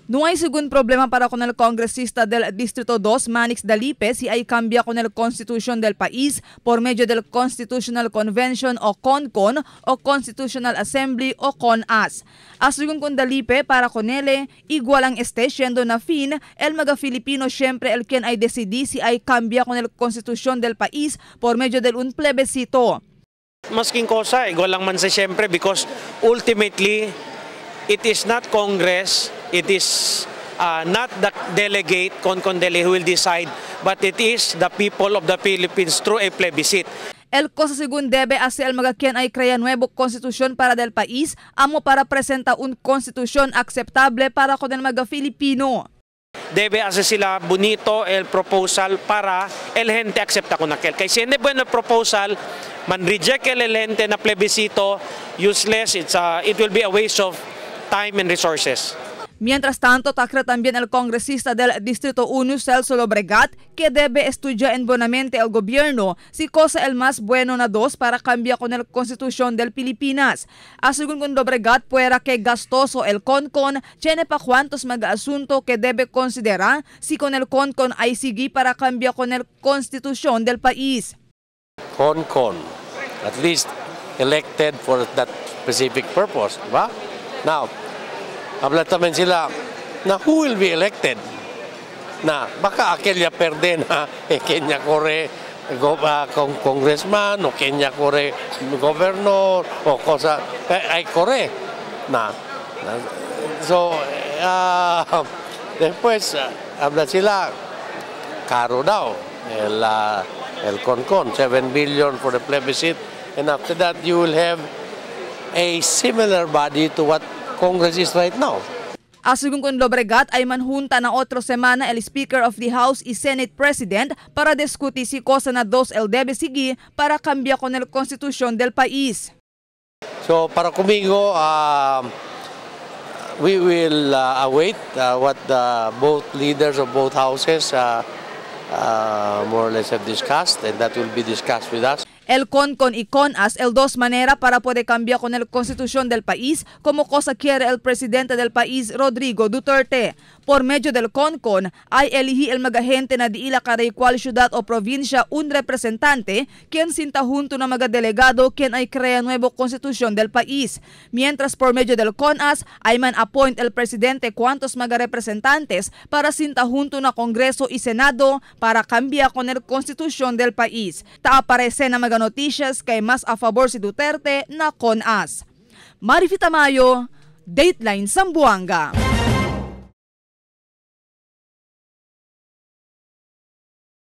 No hay según problema para con el congresista del Distrito 2, Manix Dalipe, si hay cambia con el Constitución del país por medio del Constitutional Convention o CONCON o Constitutional Assembly o CONAS. Asegún con Dalipe, para con él, igual ang este siendo na fin, el maga Filipino siempre el quien ay decidi si hay cambia con el Constitución del país por medio del un plebiscito. Masking cosa, igual lang man sa siyempre because ultimately, it is not Congress, it is not the delegate, Concondele, who will decide, but it is the people of the Philippines through a plebiscite. El cosa según debe hacer el mga quien ay crea nuevo constitución para del país, amo para presenta un constitución aceptable para con el mga Filipino. Debe hacer sila bonito el proposal para el gente acepta con aquel. Kay si hindi bueno el proposal, man reject el gente na plebiscito, useless, it will be a waste of time and resources. Mientras tanto, tacra también el congresista del Distrito 1, Celso Lobregat, que debe estudiar en buenamente el gobierno si cosa el más bueno na dos para cambiar con el Constitución del Pilipinas. Asegún con Lobregat, puera que gastoso el CONCON, tiene pa cuantos mag-asunto que debe considerar si con el CONCON ay sigi para cambiar con el Constitución del país. CONCON, at least elected for that specific purpose, ba? Now, habla también sila na who will be elected? Na baka aquella perde na kenya corre congressman o kenya corre governor o cosa ay corre na. So después habla sila caro daw el CONCON 7 billion for the plebiscite, and after that you will have a similar body to what Congress is right now. Asegún con Lobregat ay manjunta na otro semana el Speaker of the House y Senate President para discutir si cosa na dos el debe seguir para cambiar con el Constitución del país. So para conmigo, we will await what the both leaders of both houses more or less have discussed, and that will be discussed with us. El CONCON y CONAS el dos manera para poder cambiar con el Constitución del país como cosa quiere el presidente del país Rodrigo Duterte. Por medio del CONCON ay elegí el magagente na diila kada cual ciudad o provincia un representante quien sinta junto na mga delegado quien ay crea nuevo Constitución del país. Mientras por medio del CONAS ay man appoint el presidente cuantos mga representantes para sinta junto na Congreso y Senado para cambiar con el Constitución del país. Ta aparece na mga noticias kay mas a favor si Duterte na CONAS. Marifi Tamayo, Dateline Zamboanga.